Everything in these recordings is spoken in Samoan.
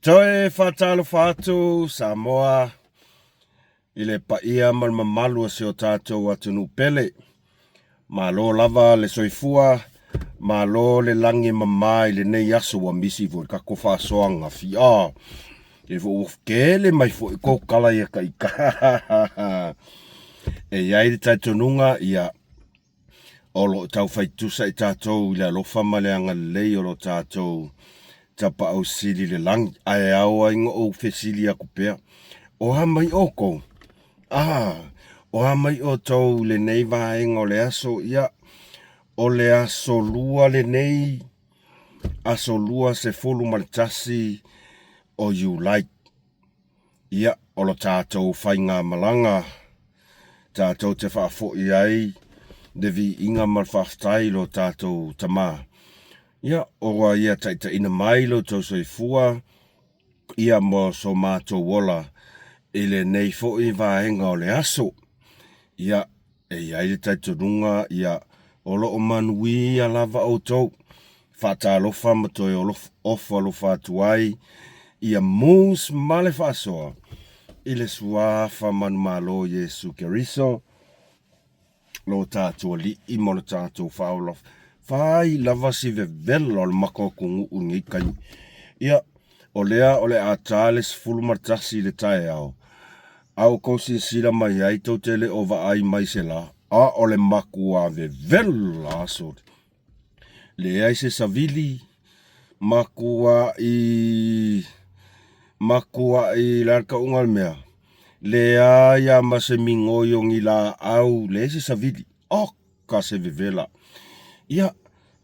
Toe faatalofa atu Samoa i le paia ma le mamalu o si o tatou atunuu pele. Malo lava le soifua, malo le lagi e mama i lenei aso ua misi foi le tatou faasoaga fia. E foi ua tele mai foi kou tala ia ta ita. E i ai le talitonuga, ia, o lo o taufai tusa i tatou i le alofa ma le agalelei o lo tatou Tapaau Sili i le lagi. Ae ao ai ona ou fesili atu pea, o a mai outou? A, o a mai outou i lenei vaega o le aso? Ia, o le aso lua lenei, aso 21 o Iulai. Ia, o lo tatou faigamalaga, tatou te faafoi ai le viiga ma le faafetai i lo tatou Tama. Ia, ua Ia taitaiina mai lo outou soifua, ia mo so matou ola i lenei foi vaega o le aso. Ia, e i ai le talitonuga, ia, o lo o manuia lava outou. Faatalofa ma toe ofo alofa atu ai ia Moose ma le faasoa i le Suafa manumalo Iesu Keriso, lo tatou Alii ma lo tatou Faaola. Fai lava si vevela o le matou atunuu i lenei taimi. Ia, o lea o le a ta le 11 i le taeao, a outou silasila mai ai, tou te le o vaai mai se la, a o le matua vevela aso. Leai se savili, matuai, matuai, le a le tauga o le mea? Leai lava ma se migoi o ni laau, leai se savili, oka se vevela. Ia,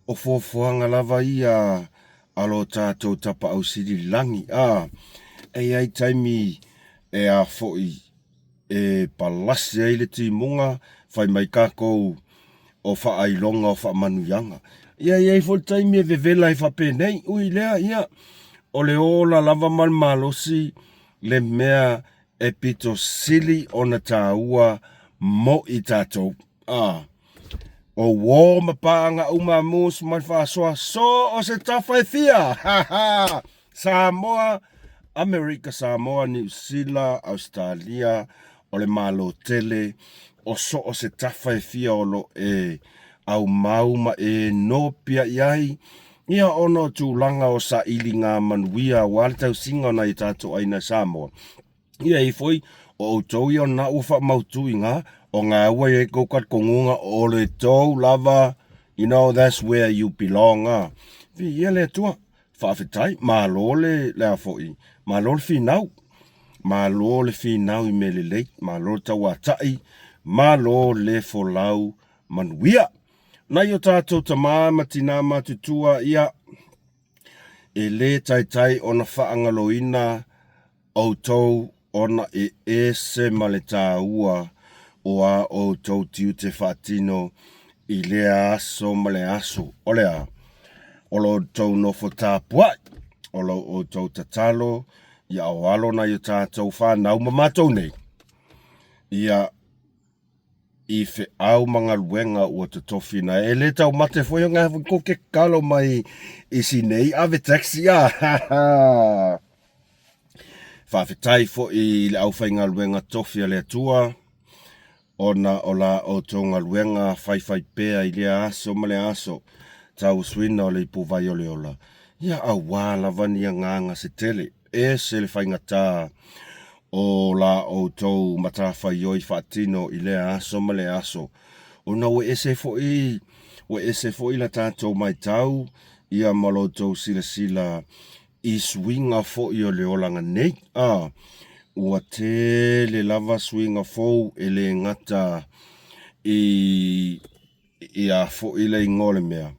o fuafuaga lava ia a lo tatou Tapaau Sili i le lagi, a, e i ai taimi e a foi e palasi ai le timuga, fai mai tatou o faailoga o faamanuiaga. Ia, e i ai foi le taimi e vevela ai faapenei, ui i lea, ia, o le ola lava ma le malosi le mea e pito sili ona taua mo i tatou. A, o uō ma paaga uma a Moose ma le faasoa so o se tafa e fia! Ha ha! Samoa, Amerika Samoa, Niu Sila, Ausetalia, o le Malo tele, o so o se tafa e fia o lo e aumau ma e nopiai ai, ia ona o tulaga o sailiga manuia aua le tausiga o nai o tatou aiga Samoa. Ia e i ai foi o outou ia o lena ua faamautu i ina, o na ua i ai tou talitonuga o le tou lava, you know, that's where you belong, a. Viia le Atua. Faafetai, malo le, le a foi, malo le finau, malo le finau i mea lelei, malo le tauatai, malo le folau manuia. Nai o tatou tama ma tina matutua, ia, e le taitai ona faagaloina outou ona e ese ma le taua o a outou tiute faatino i lea aso ma le aso. O le a? O lo outou nofo tapuai, o lo outou tatalo ia aoalo nai o tatou fanau ma matou nei, ia i feau ma galuega ua totofina. E le taumate foi o ngā ko ke kalo mai i Sinei ave taxi a. Faafetai foi i le aufaigaluega tofi a le Atua ona o la outou galuega faifaipea i lea aso ma lea aso, tauasuina o le ipuvai o le ola, ia auā lava ni agaga se tele. Ese le faigata o la outou matafaioi faatino i lea aso ma lea aso, ona ua ese foi, ua ese foi la tatou matau ia ma lo outou silasila i suiga foi o le olaga nei. A, ua tele lava suiga fou e le gata i, i a foi le igoa o le mea,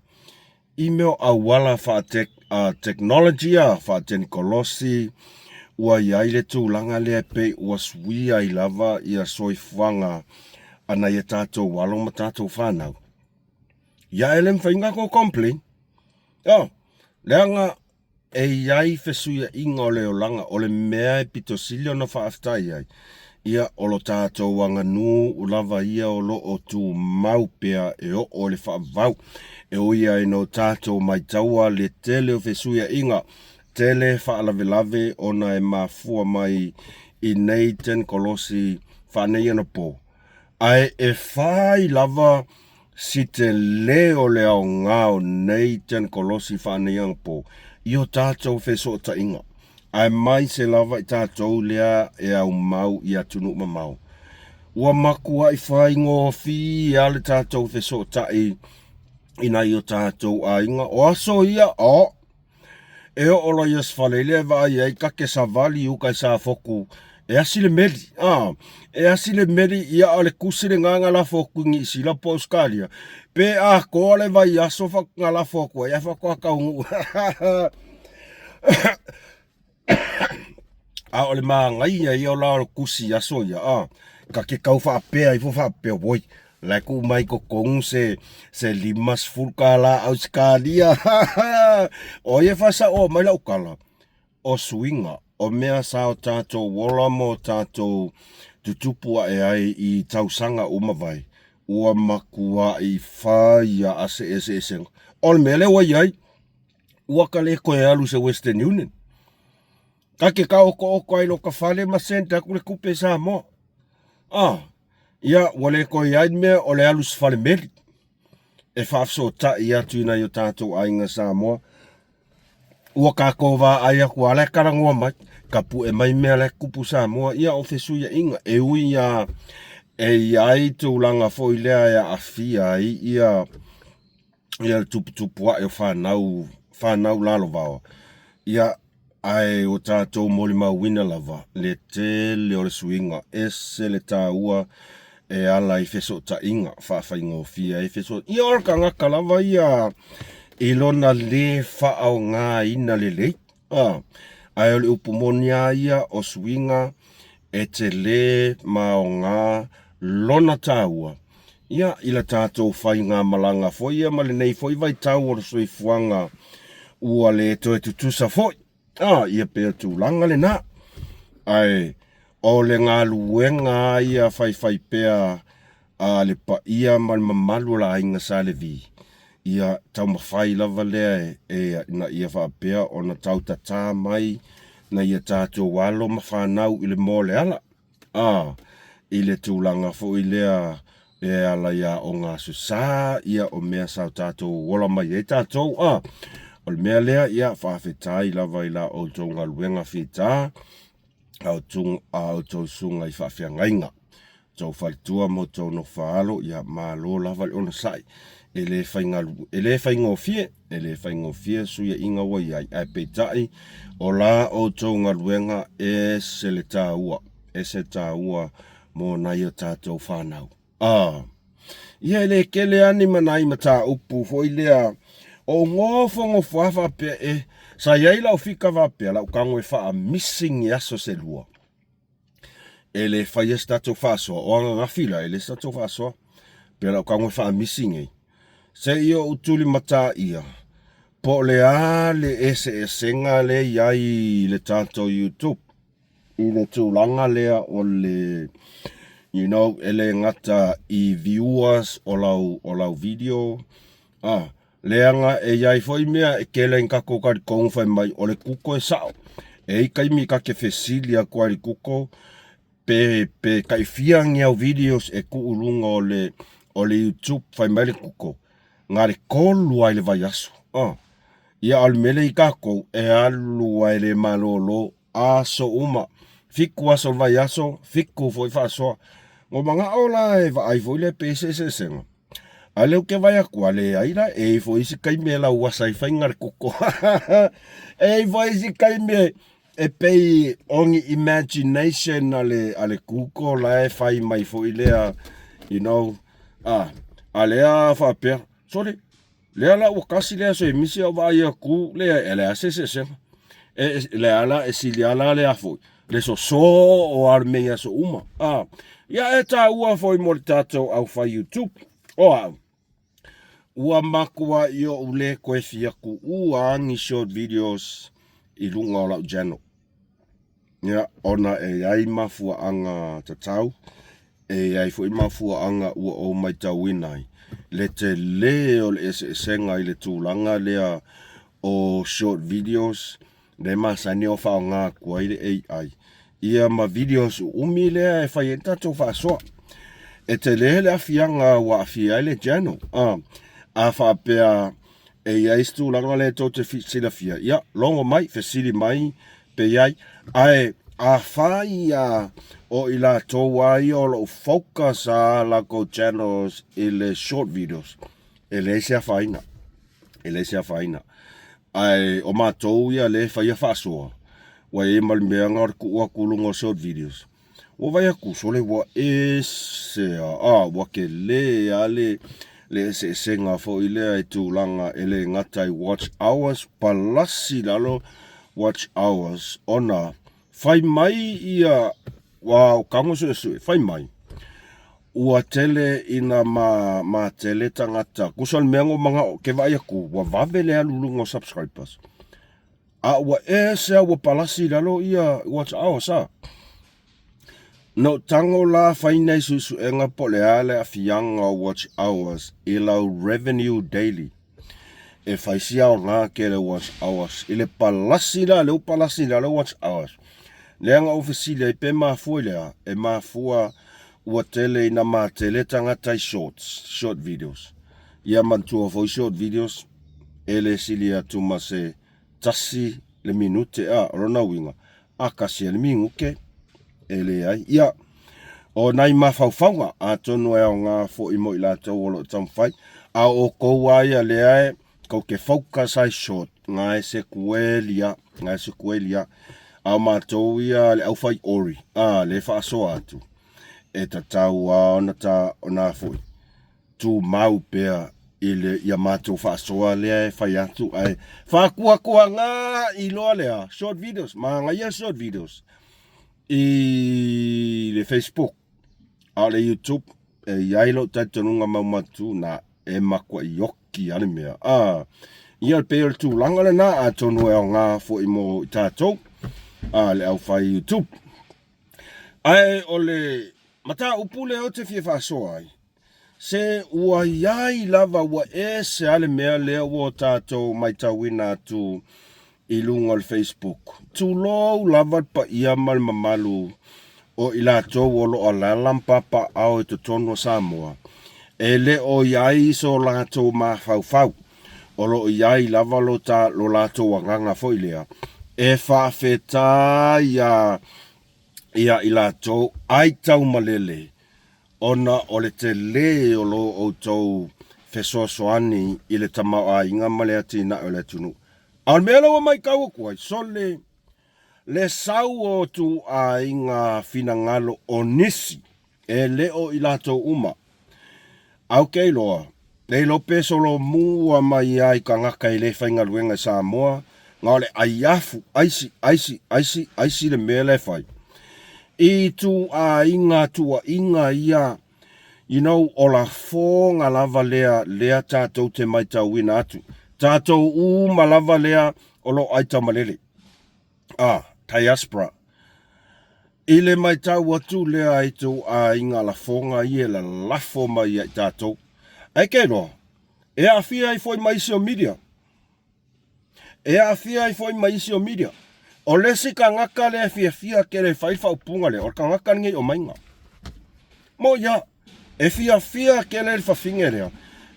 i mea o auala faa-technology a, faa-tenikolosi, ua i ai le tulaga lea e pei ua suia ai lava ia soifuaga a nai a tatou alo ma tatou fanau. Ia e le mafai ona tatou complain. Oh, leaga E i ai fesuiaiga o le olaga, o le mea e pito sili ona faafetai ai, ia o lo tatou aganuu lava ia o lo o tumau pea e oo i le faavavau. E ui ai no tatou maitaua le tele o fesuiaiga, Tele faalavelave ona e mafua mai i nei tenikolosi faaneionapo, ae e fai lava si tele o le aoga o nei tenikolosi faaneionapo i o tatou fesootaiga, aemaise lava i tatou lea e aumau i atunuu mamao. Ua matuai faigofie lava le tatou fesootai i nai o tatou aiga. O aso ia, o, e oo loa i Asfalelia e vaai ai ta te savali i uta i Safotu e asi le meli, a, e asi le meli, ia o le tusi lena na lafo atu i Niu Sila po o Ausetalia, pe atoa le vaiaso na lafo atu ai ae faatoa taunuu. A o le manaia ia o la o le tusi i aso ia, a, ta te tau faapea ifo faapea, oi, la e tuu mai i totonu se se $50 Ausetalia. O ai e faasaoa mai lau tala? O suiga, o mea sa o tatou ola ma o tatou tutupu ae ai i tausaga ua mavae, ua matuai fai lava se eseesega. O le mea lea ua i ai, ua ta le toe alu i se Western Union. Ta te taotooto ai i lota fale ma send atu le tupe i Samoa. Ah, ia, ua le toe i ai le mea o le alu i se fale meli e faafesootai atu i nai o tatou aiga Samoa. Ua tatou vaai atu lava la e talanoa mai, tapue mai mea la e tupu Samoa. Ia, o fesuiaiga, e ui lava e i ai tulaga foi lea e aafia ai ia ia le tuputupu ae o fanau, fanau lalovaoa, ia, ae ua tatou molimauina lava le tele o le suiga, ese le taua e ala i fesootaiga, faafaigofie ai fesootaiga. Ia o le tagata lava ia i lona le faaaogaina lelei, a, ae o le upu moni lava ia, o suiga e tele ma aoga lona taua Ia, i la tatou faigamalaga foi ia ma lenei foi vaitau o le soifuaga ua le toe tutusa foi. A, ia pei o le tulaga lena. Ae o le galuega lava ia faifaipea a le paia ma le mamalu o le aiga Sa Levi, ia taumafai lava lea e, ina ia faapea ona tautatā mai nai a tatou alo ma fanau i le moa o le ala. A, i le tulaga foi lea e ala i aoga Aso Sa, ia o mea sa o tatou ola mai ai tatou. A, o le mea lea, ia faafetai lava i la outou galuega fita, a outou, a outou susuga i faafeagaiga, outou faletua ma outou nofoaalo, ia malo lava le onosai. E le faigalu, e le faigofie, e le faigofie suiaiga ua i ai, ae peitai, o la outou galuega e ese le taua, ese le taua mo nai o tatou fanau. A, ia e le tele lava ni ma nai mataupu foi lea o ou nofonofo lava faapea e, sa i ai lau fika faapea, lau tago e faamisi ni aso se lua. E le faia se tatou faasoa, o ananafi la, e leai se tatou faasoa. Pei o lau tago e faamisi nei, se i ou tulimataia, po o le a le eseesega lea e i ai i le tatou YouTube i le tulaga lea o le, you know, e le gata i viewers o lau, o lau video, ah, Leaga e i ai foi mea e tele ai tatou talitonu fai mai o le Google e sao. E i ai taimi ta te fesili atu ai i le Google pe pe tai fia ni au videos e tuu i luga o le o le YouTube fai mai le Google na le tolu lava i le vaiaso. Ah. Ia a o le mea lea i tatou e alu lava e le malolo aso uma, fitu aso o le vaiaso, fitu foi faasoa. Ua manao la e vaai foi lea pe i ai se eseesega. A o lea ou te vaai atu, a leai la, e i ai foi isi taimi e lauasa ai faiga le koko. E i ai foi isi taimi e pei o ni imagination a le, a le Google la e fai mai foi lea, you know, a, a lea faapea, sole, lea la ua tasi le aso e misi au vaai atu, lea e leai se eseesega. E, lea la e sili lava la le a foi, le soso o a le mea i aso uma. A, ia e taua foi mo le tatou aufai YouTube. O au, ua matuai ou le toe fia tuua lava ni short videos i luga o lau channel. Ia, ona e i ai mafuaaga tatau, e i ai foi mafuaaga ua ou matauina ai le tele o le eseesega i le tulaga lea o short videos. Lea e masani ona faaaoga atu ai le AI ia ma videos uumi lea e fai ai le tatou faasoa. E tele le aafiaga ua aafia ai le channel. A faapea e i ai se tulaga lea tou te silafia, ia logo mai, fesili mai pe i ai. Ae afai ia o i latou lava ia o lo o focus lava latou channels i le short videos, e leai se afaina, e leai se afaina. Ae o matou ia lea e faia faasoa, ua i ai ma le mea na o le tuu atu i luga o short videos, ua vaai atu sole ua ese lava, a ua tele lava le le eseesega foi lea i tulaga e le gata i watch hours, palasi i lalo watch hours ona fai mai ia ua o tago suesue, fai mai ua tele ina ma matele tagata, tusa o le mea na ou manao ou te vaai atu ua vave le alu i luga o subscribers, a ua ese lava ua palasi i lalo ia watch hours a. Na ou tago la fai nai suesuega po o le a le aafiaga o watch hours i lau revenue daily. E fai si aoga tele watch hours i le palasi la lea ua palasi i lalo watch hours. Lea na ou fesili ai pe mafua i le a? E mafua ua tele ina matele tagata i shorts, short videos. Ia manatua foi short videos e le sili atu ma se tasi le minute a, o lona uiga, a tasi a le minute e leai. Ia, o nai mafaufauga, atonu e aoga foi mo i latou o lo o taumafai, a o outou lava ia lea e tou te focus ai short, na e sekueli a, na e sekueli a. A o matou ia le aufai ori, a, lea e faasoa atu, e tatau lava ona ta, ona foi, tumau pea i le ia matou faasoa lea e fai atu ae faatuatuaga'i loa lea short videos, manaia short videos i le Facebook a o le YouTube e i ai lou talitonuga maumatu na e matuai oki lava le mea. A, ia pei o le tulaga lena atonu e aoga foi mo i tatou a le aufai YouTube. Ae o le mataupu lea ou te fia faasoa ai, se ua i ai lava, ua ese lava le mea lea ua tatou matauina atu i luga o le Facebook. Tulou lava le paia ma le mamalu o i latou o lo o alaala ma papaaao i totonu o Samoa, e le o i ai so latou mafaufau. O lo o i ai lava lo ta, lo latou agaga foi lea e faafetai iā, iā i latou ai taumalele ona o le tele o lo outou fesoasoani i le tamaoaiga ma le atinae o le atunuu. A o le mea lea ua matau atu ai, sole le sau o ituaiga finagalo o nisi E le o i latou uma. A ou te iloa, le iloa pe solomua mai ai tagata e le faigaluega i Samoa, na o le aiafu, aisi, aisi, aisi, aisi le mea la e fai. I ituaiga tuuaiga ia, you know, o lafoga lava lea, lea tatou te maitauina atu. Tatou uma lava lea o lo o aitaumalele. Ah, diaspora. I le matau atu lea i tou aiga lafoga ia e lalafo mai ia i tatou. Ae ke iloa, e aafia ai foi ma isi o media. E aafia ai foi ma isi o media. O le isi tagata lea e fiafia tele e fai le faaupuga lea, o le tagata lenei o Maiga. Mo ia, e fiafia tele le fafine lea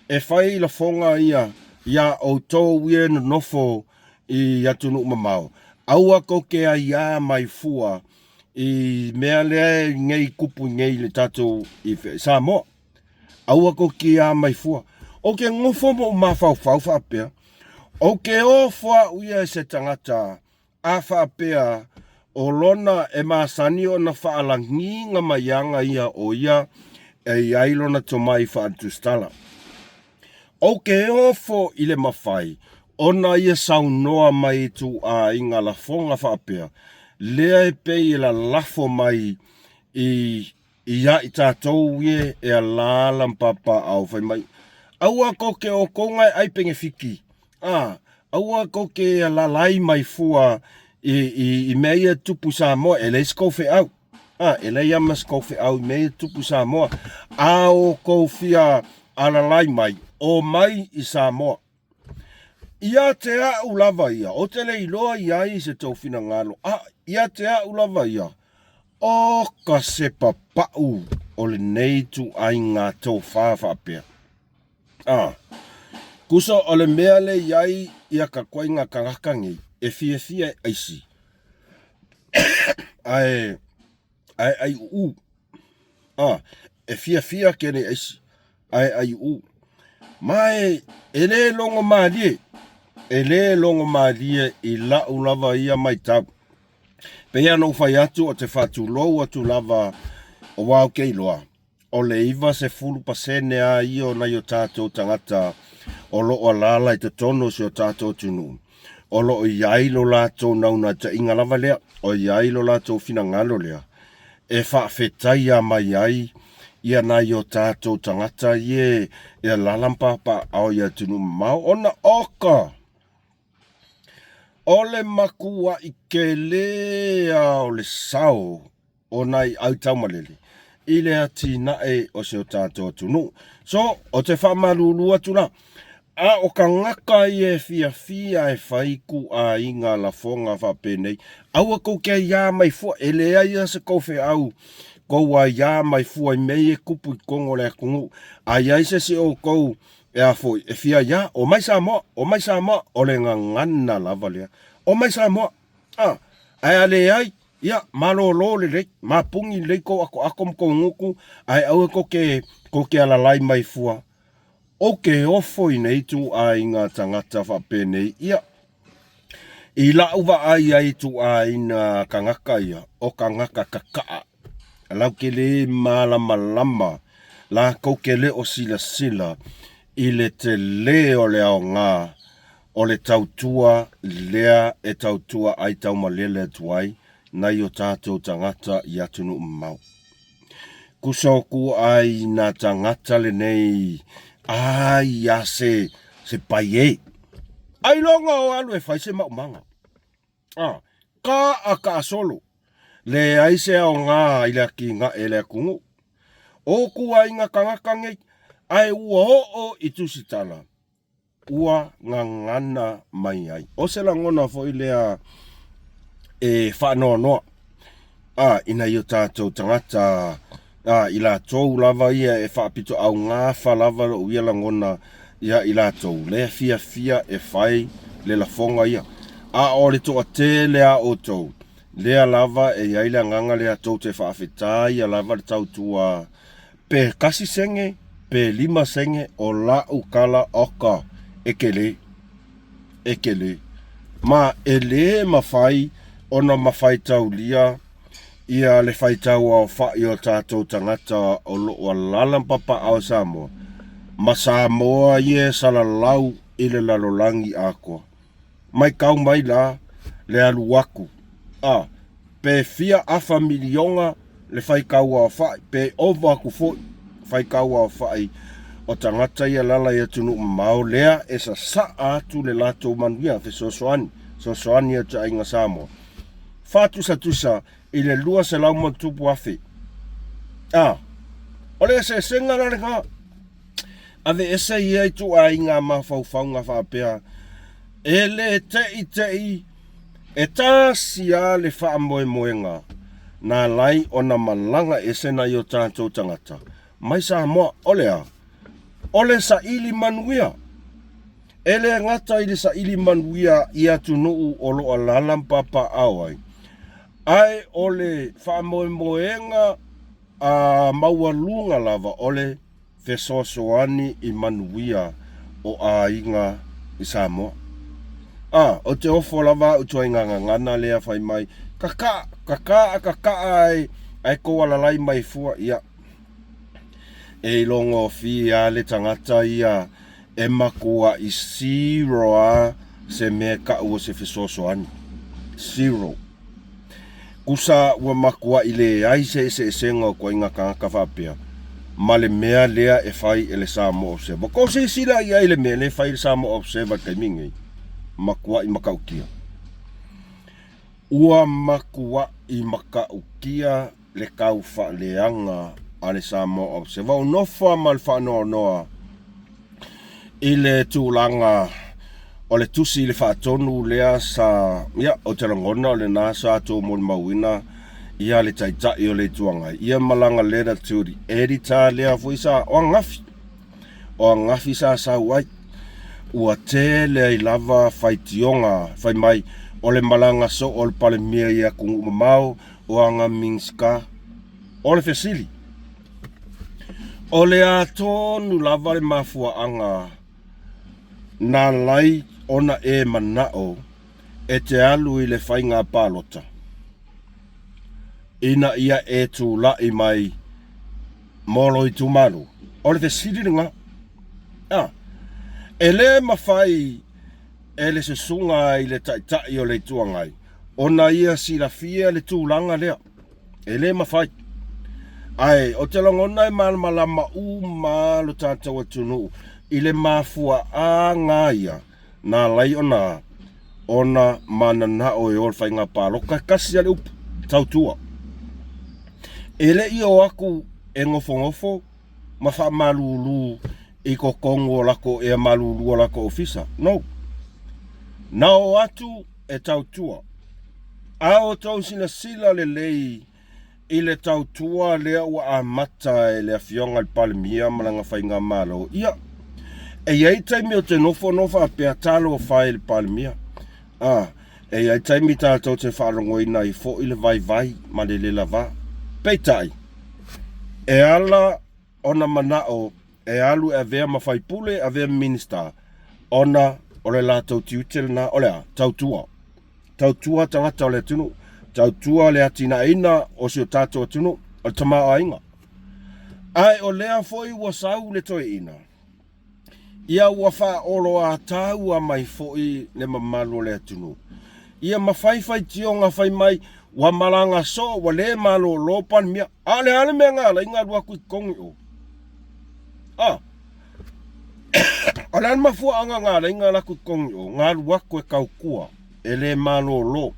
e fai lafoga ia iā outou ia e nonofo i atunuu mamao, aua tou te aiā mai fua i mea lea e nei tupu nei i le tatou i Samoa. Aua tou te aiā mai fua. Ou te nofo ma ou mafaufau faapea, ou te ofo au ia i se tagata A faapea o lona e masani ona faalagiga mai aga ia o ia e i ai lona tomai faatusitala. Ou ke ofo i le mafai ona ia saunoa mai ituaiga lafoga faapea, lea e pei e lalafo mai i Ia i tatou ie e alaala ma papaaao fai mai, Aua kou ke oukou nga e ai penefiki, a, aua kou ke alalai mai fua i, i, i mea ia e tupu i Samoa, e leai se kou feau. A, e leai ama se kou feau i mea ia e tupu i Samoa. A o kou fia alalai mai, o mai i Samoa. Ia te a'u lava ia, ou te le iloa i ai se tou finagalo, a ia te a'u lava ia, o ka se papa'u o lenei ituaiga tofa faapea. A, kusa o le mea le i ai ia ka koaiga kagaka nei, e fiafia e aisi, ae ae aiuʻu. A, e fiafia kēnei aisi, ae aiuʻu. Ma e, e lē logo mālie, e lē logo mālie i la'u lava ia maitau. Pei lava ona ou fai atu o te faatulou atu lava o au ke iloa. O le 90% a ia o nai o tatou tagata o lo o alaala i totonu o si o tatou atunuu, o lo o i ai lo latou naunautaiga lava lea, o i ai lo latou finagalo lea e faafetaia mai ai ia nai o tatou tagata ia e alaala ma papaaao i atunuu mamao, ona oka! O le matuaʻi tele a o le sao o nai aitaumalele i le atinae o si o tatou atunuu. So, o te faamalulu atu la, a o tagata ia e fiafia e fai kuaiga lafoga faapenei, aua tou te aiā mai fua, e leai lava se tou feau tou aiā mai fua i mea ia e tupu i totonu o le atunuu. A i ai se isi o outou e a foi, e fia aiā, omai Samoa, omai Samoa, o le gagana lava lea, omai Samoa, a, ae a leai, Ia, malōlō lelei, mapuni lelei kou ʻatoʻato ma kou gutu, ae aua tou te, tou te alalai mai fua. Ou te ofo i nei ituaiga tagata faapenei, ia, i laʻu vaai ai ituaiga kanaka ia, o kanaka kakaʻa, lau ke lē malamalama, lakou ke le o silasila i le telē o le aoga O le tautua lea e tautua ai taumalele atu ai nai o tatou tagata i atunuu mamao. Kusa o ku ai na tagata lenei ai a se se pai e. Ailoga o alu e fai se maumaga. A, ka a ka solo. Leai se aoga i le atinae e le atunuu. O ku aiga tagata nei, ae ua oo i Tusitala. ua gagana mai ai. O se lagona foi lea e faanoanoa a i nai o tatou tagata a i latou lava ia e faapitoaugafa lava lou ia lagona ia i latou lea fiafia e fai le lafoga ia. A o le toatele a outou lea lava e i ai le agaga lea tou te faafetaia lava le tautua Pe kasi sene, pe lima sene o la'u tala oka e kele, e kele. Ma e lē mafai ona mafaitaulia ia le faitauaofa'i o tatou tagata o lo'o alala ma papaʻao i Samoa, ma Samoa ia e salalau i le lalolagi atoa. Maitau mai la le alu atu a pe fia afa miliona le faitauaofa'i pe ova atu foi faitauaofa'i o tagata ia lala i atunuu mamao lea e sasa'a atu le latou manuia fesoasoani fesoasoani atu aiga Samoa faatusatusa i le 200 ma tupu afe. A o le eseesega la lena. Aveese ia ituaiga mafaufauga faapea, E le teʻiteʻi e tasi a le faamoemoega na alai ona malaga ese nai o tatou tagata mai Samoa. O le a? O le saili manuia. E le gata i le saili manuia i atunuu o lo o alaala ma papaaao ai, ae o le faamoemoega a maualuga lava o le fesoasoani i manuia o aiga i Samoa. A, ou te ofo lava au ituaiga gagana lea fai mai, Kakaʻa, kakaʻa, kakaʻa ae, ae kou alalai mai fua, ia. E ilogofie a le tagata ia e matuaʻi zero a se mea e taʻu o se fesoasoani. Zero. Kusa ua matuaʻi leai se eseesega o ituaiga tagata faapea ma le mea lea e fai e le Samoa Observer. Ua tou silasila i ai i le mea lea e fai e le Samoa Observer i le taimi lenei? Matuaʻi matautia. Ua matuaʻi matautia le taufaaleaga a le Samoa Observer. Ua nofo lava ma le faanoanoa i le tulaga O le tusi i le faatonu lea sa, ia, ou te lagona o lena sa tou molimauina ia le Taitai o le Itu Agai, ia ma lana letter to the editor lea foi sa, o ananafi, o ananafi sa sau ai. Ua tele ai lava faitioga fai mai o le malaga soo o le Palemia i atunuu mamao, o ana Minisita. O le fesili, o le a tonu lava le mafuaaga na ala ai ona e manao e te alu i le faiga palota ina ia e tulai mai mo lou itumalo? O le fesili lena. A, e le mafai e le susuga i le Taitai o le Itu Agai ona ia silafia le tulaga lea. E le mafai. Ae ou te lagona e malamalama uma lo tatou atunuu i le mafuaaga ia na ala ai ona ona mananao e o le faiga palota. E tasi lava le upu, tautua. E le i o atu e nofonofo ma faamalulu i totonu o latou ea malulu o latou ofisa. No. Na o atu e tautua. A outou silasila lelei i le tautua lea ua amata e le Afioga i le Palemia ma lana faigamalo, ia, e i ai taimi ou te nofo no faapea, talofa e i le Palemia. A, e i ai taimi tatou te faalogoina ai foi le vaivai ma le le lava. Peitai, e ala ona manao e alu e avea ma faipule, avea ma Minisita, ona o le latou tiute lena, o le a? Tautua. Tautua tagata o le atunuu, tautua le atinaeina o si o tatou atunuu, o le tamaoaiga. Ae o lea foi ua sau le toeaina, ia ua faaoloataua mai foi le mamalu o le atunuu. Ia ma fai faitioga fai mai, ua malaga soo, ua le malolo Palemia. A o le a le mea na ala ai ona alu atu i totonu i o? A, o le a le mafuaaga na ala ai ona alu atu i totonu i o? Na alu atu e tautua, e le malolo.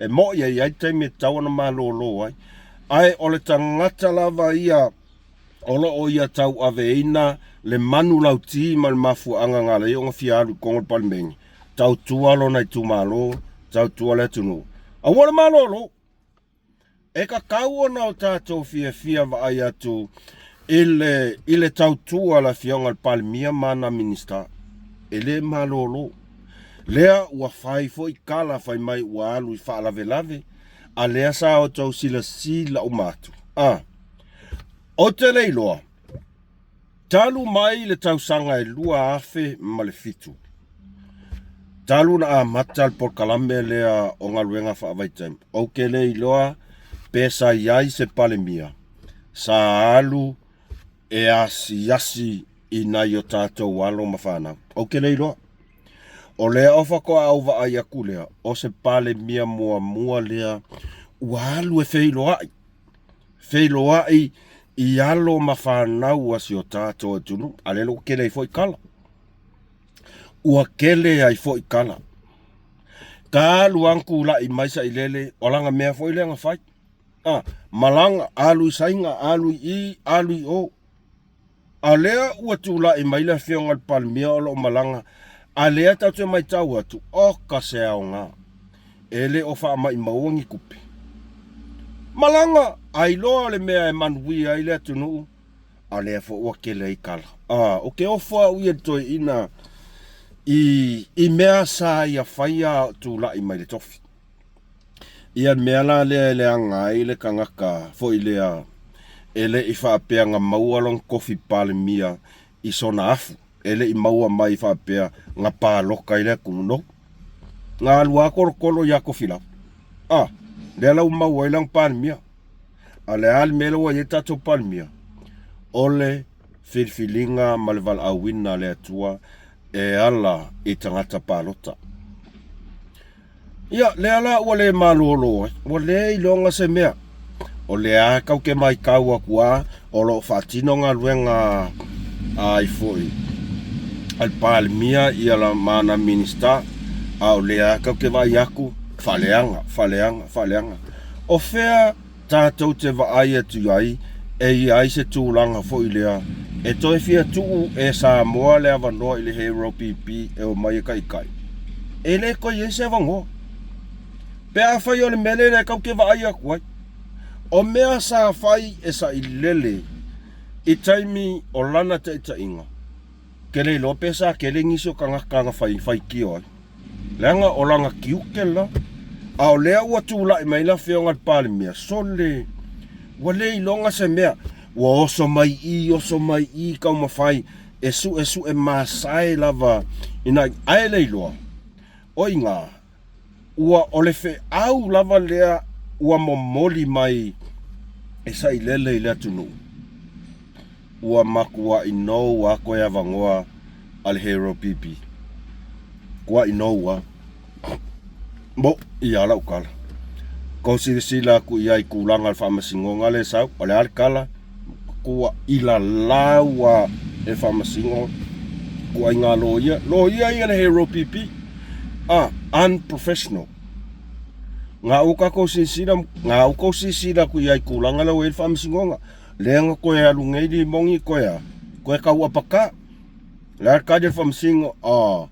E moni e i ai taimi e tatau ona malolo ai, ae o le tagata lava ia o lo o ia tauaveina le manulauti ma le mafuaaga na ala ai ona fia alu i totonu o le Palemene, tautua lona itumalo, tautua le atunuu. Aua le malolo! E tatau ona o tatou fiafia vaai atu i le, i le tautua a le Afioga i le Palemia ma ana Minisita. E le malolo. Lea ua fai foi tala fai mai ua alu i faalavelave, a lea sa outou silasila uma atu. A, ou te le iloa, Talu mai le tausaga e 2007, talu ona amata le polokalame lea o galuega faavaitaimi, ou te le iloa pe sa i ai se Palemia sa alu e asiasi i nai o tatou alo ma fanau. Ou te le iloa. O lea o faatoa ou vaai atu lea, o se Palemia muamua lea ua alu e feiloai feiloai i alo ma fanau a si o tatou atunuu, a lea ua tele ai foi tala. Ua tele ai foi tala. Talu lava ona tulai mai Sailele, o lana mea foi lea na fai. Ah, malaga, alu i Saina, alu i i, alu i o. A o lea ua tulai mai le Afioga i le Palemia o lo o malaga, a lea tatou te matau atu, oka se aoga, e le o faamaimauina ni tupe. Malaga, a iloa le mea e manuia ai le atunuu, a lea foi ua tele ai tala. A, ou te ofo au ia i le toeaina i, i mea sa ia faia a o tulai mai le tofi. Ia le mea la lea e leaga ai le tagata foi lea e le i faapea na maua lona tofi Palemia i sona afu, e le i maua mai faapea na palota ai le atunuu. No. Na alu lava tolotolo ia Tofilau. A, lea la ua maua ai lana Palemia. A le a le mea lea ua i ai tatou Palemia? O le filifiliga ma le valaauina a le Atua e ala i tagata palota. Ia, lea la ua le malolo ai, ua le iloga se mea. O lea tatou te matau atu lava o lo o faatino galuega a ai foi a le Palemia ia ma ana Minisita, a o lea tatou te vaai atu, faaleaga, faaleaga, faaleaga. O fea tatou te vaai atu ai e i ai se tulaga foi lea e toe fia tuu e Samoa le avanoa i le Hero PP e omai e taitai? E le koe i ai se avanoa. Pe afai o le mea lea e tau te vaai atu ai, o mea sa fai e sailele i taimi o lana taitaiga, ke le iloa pe sa tele nisi o tagata na fai faitio ai, leaga o lana tiute la. A o lea ua tulai mai le Afioga i le Palemia, sole, ua le iloga se mea, ua oso mai i, oso mai i, taumafai e suesue masae lava ina ae le iloa, o iga, ua o le feau lava lea ua momoli mai e sailele i le atunuu, ua matuai nou a toe avanoa a le Hero PP. Tuai nou a. Mo ia lau tala. Kou silasila atu i ai i tulaga o le faamasinoga lea e sau, o le a le tala? Ua ilalau a e faamasino ituaiga loia, loia ia le Hero PP. A, unprofessional. Na ua tatou silasila, na ua tou silasila atu i ai i tulaga lea ua i ai le faamasinoga. Lea na toe alu nei limoni toe a, toe tau apaka. O le a le tali a le faamasino? A,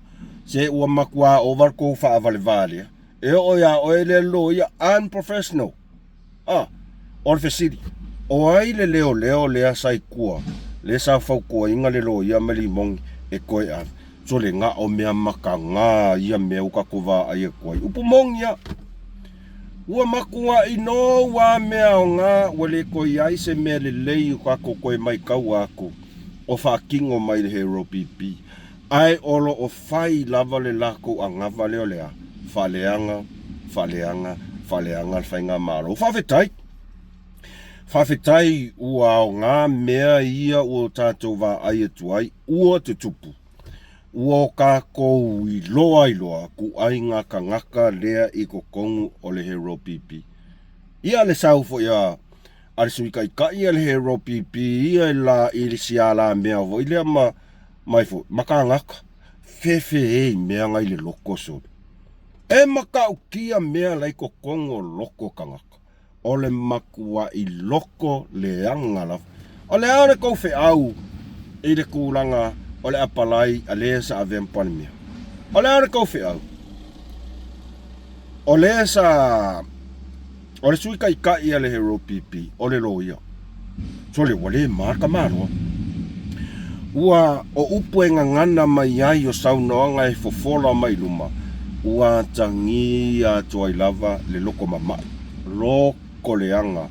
se ua matua ova le tou faavalevalea. E oo ia oe lea loia, unprofessional. A, o le fesili, o ai le leoleo lea sa i tua, lea sa fautuaina le loia ma limoni e toe ave? Sole, na o mea mataga ia mea ua tatou vaai atu ai. Upu moni a! Ua matuai nou a mea aoga, ua le toe i ai se mea lelei o tatou toe maitaua atu o faatino mai le Hero PP. Ae o lo o fai lava le latou anava lea o le a? Faaleaga, faaleaga, faaleaga le faigamalo. Faafetai! Faafetai ua aoga mea ia ua tatou vaai atu ai, ua tutupu. Ua o tatou iloa ai loa ituaiga tagata lea i totonu o le Hero PP. Ia le sau foi a a le Sui Taitai a le Hero PP ia i la i le sialamea foi lea ma mai foi ma tagata fefe i mea na i le loko sole. E matautia mea la i totonu o loko o tagata. O le matuai loko leaga lava. O le a le tou feau i le tulaga o le apalai a le sa avea ma Palemia? O le a le tou feau? O le sa o le Sui Taitai a le Hero PP, o le loia. Sole, ua le ma le tamaloa. Ua o upu e gagana mai ai o saunoaga e fofola mai luma, ua atagia atu ai lava le loko mama'i, loko leaga.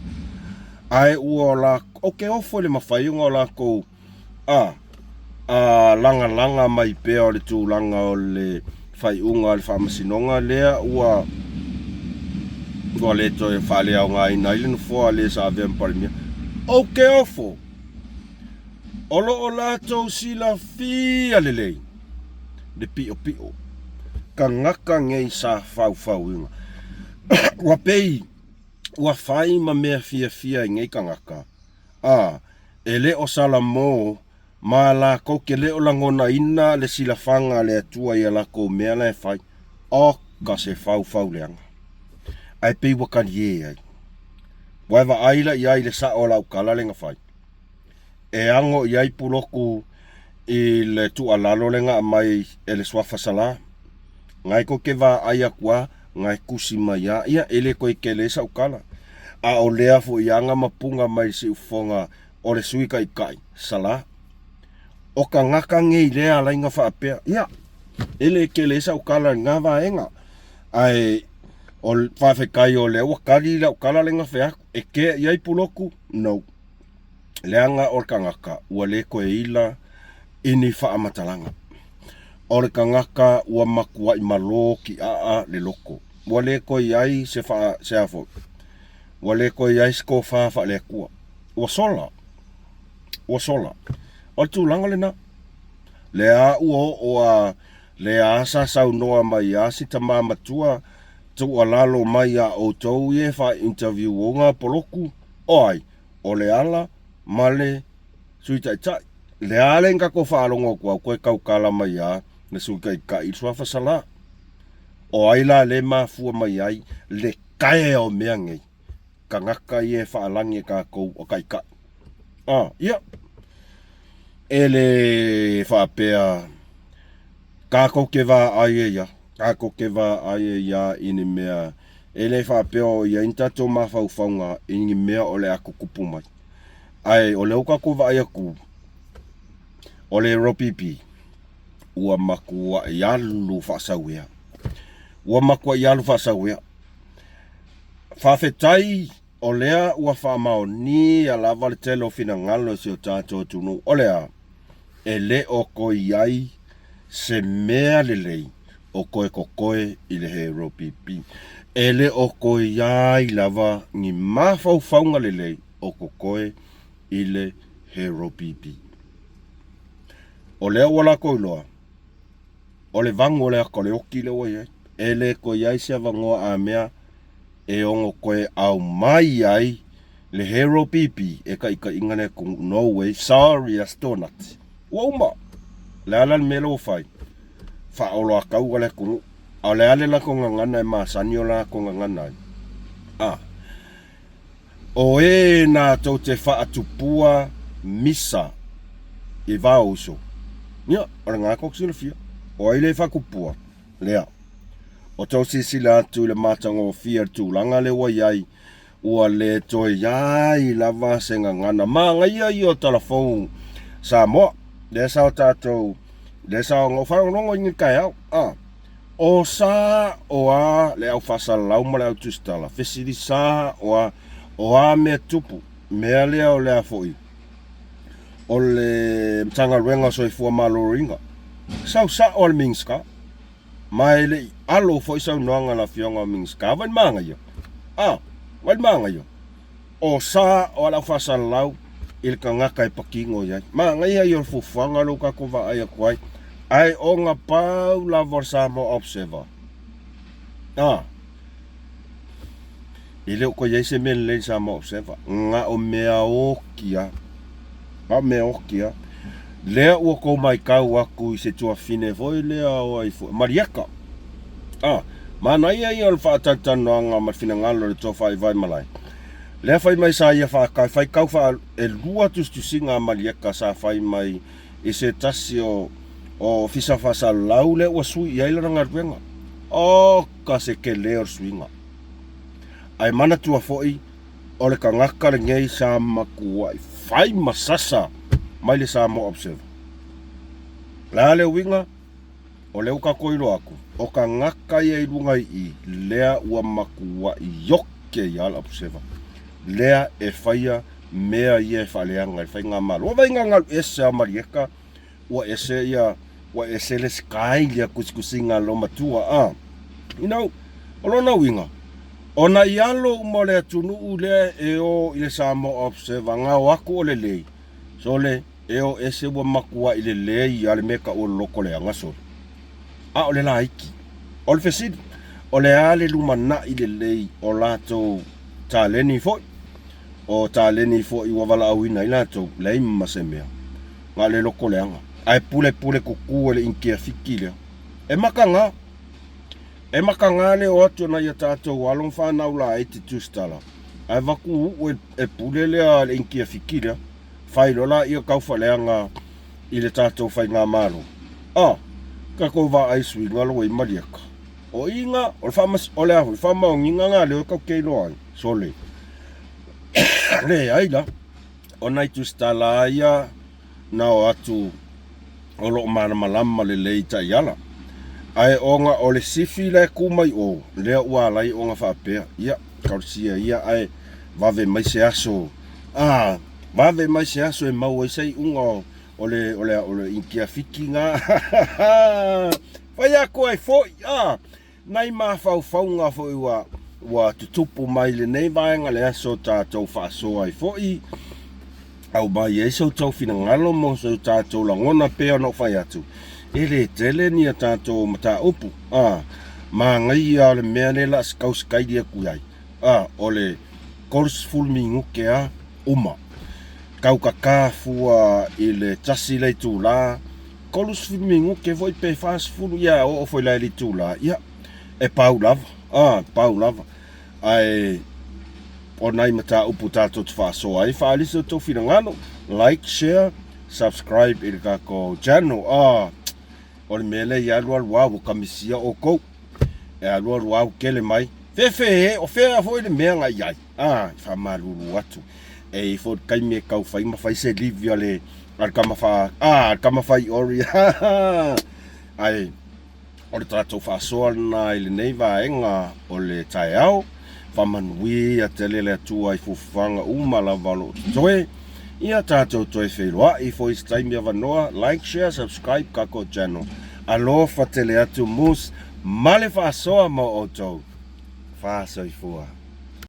Ae ua la, ou te ofo i le mafai ona o lakou a, a lagalaga mai pea o le tulaga o le faaiuga a le Faamasinoga lea ua ua le toe faaleaogaina ai le nofoa a le sa avea ma Palemia. Ou te ofo, o lo o latou silafia lelei le piʻopiʻo tagata nei sa faufauina. Ua pei ua fai ma mea fiafia i nei tagata, a e le o Salamo ma lakou ke le o lagonaina le silafaga a le Atua ia lakou mea la e fai, oka se faufau leaga. Ae pei ua talie ai. Ua e vaai la i ai i le sao o lau tala le na fai. E ago i ai puloku i le tuualalo le na aumai e le Suafa Sala. Ngai kou te vaai atu a, ngai tusi mai a, ia e le toe tele ai sau tala. A o lea foi a na mapuga mai le siufofoga o le Sui Taitai, Sala. O tagata nei lea alai na faapea, ia, e le tele ai sau tala i lena vaega. Ae o le faafetai o lea ua tali lau tala lea na fai atu, e kea i ai Pulotu? No. Leaga o le tagata ua le toe ila i ni faamatalaga. O le tagata ua matuai malo tiaa le loto. Ua le toe i ai se faa, se a foi? Ua le toe i ai se tofa faale-Atua. Ua sola. Ua sola. O le tulaga lena. Lea ua oo a, lea sa saunoa mai a si tama matua tuualalo mai ia outou ia e faa-interview ona poloku, o ai? O Leala ma le Sui Taitai. Lea le na tatou faalogo atu au toe tautala mai a le Sui Taitai i le Suafa Sala. O ai la le mafua mai ai le taea o mea nei? Tagata ia e faalagi e tatou o taitai. A, ia. E le faapea tatou te vaai ai ia. Tatou te vaai ai lava i ni mea e le faapea o i ai ni tatou mafaufauga i ni mea o le a tutupu mai. Ae o lea ua tatou vaai atu, o le LPP ua matuai alu faasauea. Ua matuai alu faasauea. Faafetai o lea ua faamaonia lava le tele o finagalo i si o tatou atunuu. O le a? E le o toe i ai se mea lelei o toe totoe i le LPP. E le o toe i ai lava ni mafaufauga lelei o totoe i le LPP. O lea ua latou iloa, o le vagu o le ata o le oti lea ua i ai. E le toe i ai se avanoa a mea e ono toe aumai ai le Hero PP e taitaiina le atunuu. No way, sorry Astonat. Ua uma. O le a la le mea lea ua fai? Faaoloataua le atunuu. A o le a le latou gagana e masani o latou gagana ai? A. O e na tou te faatupua misa i va o uso. Ia, o lena tou te silafia. O ai le faatupua? Lea. O tou silasila atu i le matagofie o le tulaga lea ua i ai, ua le toe i ai lava se gagana. Manaia ia o tala fou Samoa. Lea sa o tatou, lea sa ona ou faalogologo i ni taeao. A, o sa o a le au faasalalau ma le au tusitala, fesili sa o a, o a mea tupu, mea lea o le a foi, o le Matagaluega o Soifua Maloloina, sau sao a le Minisita, ma e le i alo foi saunoaga a le Afioga Minisita. Vai le manaia? A, vai le manaia? O sa o le au faasalalau i le tagata e patino i ai. Manaia ia o le fuafuaga lea ua tatou vaai atu ai, ae ona pau lava o le Samoa Observer. A, E le o toe i ai se mea lelei i le Samoa Observer. Na o mea oti lava. Na o mea oti lava. Lea ua tou matau atu i se tuafine foi lea o ai foi, Malieka. Ah, manaia ia o le faatalatalanoaga ma le finagalo o le Tofa i Vaimalae. Lea fai mai sa ia faatau, faitau faa, e lua tusitusiga a Malieka sa fai mai i se tasi o o Ofisa Faasalalau lea ua sui i ai lana galuega. Oka se tele o le suiga. Ae manatua foi, o le tagata lenei sa matuai fai ma sasa mai le Samoa Observer. O le a le uiga? O lea ua tatou iloa atu, o tagata ia i luga i i, lea ua matuai ioke ia le Observer. Lea e faia mea ia e faaleaga i le faigamalo. Ua vaai galu ese a Malieka ua ese ia ua ese le sky ia tusitusiga a le loomatua a. You know, o lona uiga, o nai alo uma o le atunuu lea e o i le Samoa Observer, na o atu o lelei, sole, e o ese ua matuai lelei a le mea e tau o le loto leaga, sole. A o le laiti. O le fesili, o le a le lumanai lelei o latou taleni foi? O taleni foi ua valaauina ai latou, leai ma se mea. Na o le loto leaga. Ae pulepule kuku e le Initia Fiti lea. E makaga. E makaga le o atu o nai a tatou alo ma fanau laiti tusitala, ae avatu uu e pule lea le Initia Fiti lea. Fai loa laia taufaaleaga i le tatou faigamalo. A, tatou vaai suiga lo ua i Malieka. O iga, o le faamas, o le a foi, faamaoniga na lea tatou te iloa ai. Sole. Leai la. O nai tusitala ia na o atu o lo o malamalama lelei i taiala. Ae ona o le sifi la e tu mai o, lea ua ala ai ona faapea, ia, talosia ia ae vave mai se aso, a, vave mai se aso e maua ai se iuga o, o le, o le, o le Initia Fiti na. Fai atu ai foi, a, Nai mafaufauga foi ua ua tutupu mai lenei vaega le aso tatou faasoa ai foi, aumai ai so outou finagalo mo so tatou lagona pei ona ou fai atu, e le tele ni a tatou mataupu, a, manaia o le mea lea la tau sikaili atu i ai, a, o le 30 minute a uma. Tau kaka fua i le tasi le itula, 30 minute foi pe 40, ia oo foi la i le itula, ia, e pau lava, a, pau lava. Ae o nai mataupu tatou te faasoa ai, faaali so outou finagalo, like, share, subscribe i le tatou channel. A, o le mea lea i alu alu lava ua kamisia outou. E alualu au tele mai. Fefe e, o fea foi le mea na i ai? A, e faamalulu atu. E i ai foi le taimi e tau fai ma fai se livi a le, a le tama fa, a, a le tama fai ori. Ae, o le tatou faasoa lena i lenei vaega o le taeao. Faamanuia tele le Atua i fuafuaga uma lava o lo o totoe. Ia tatou toe feiloai foi i se taimi avanoa. Like, share, subscribe Kako Channel. Alofa tele atu Moose ma le faasoa mo outou. Faasoifua.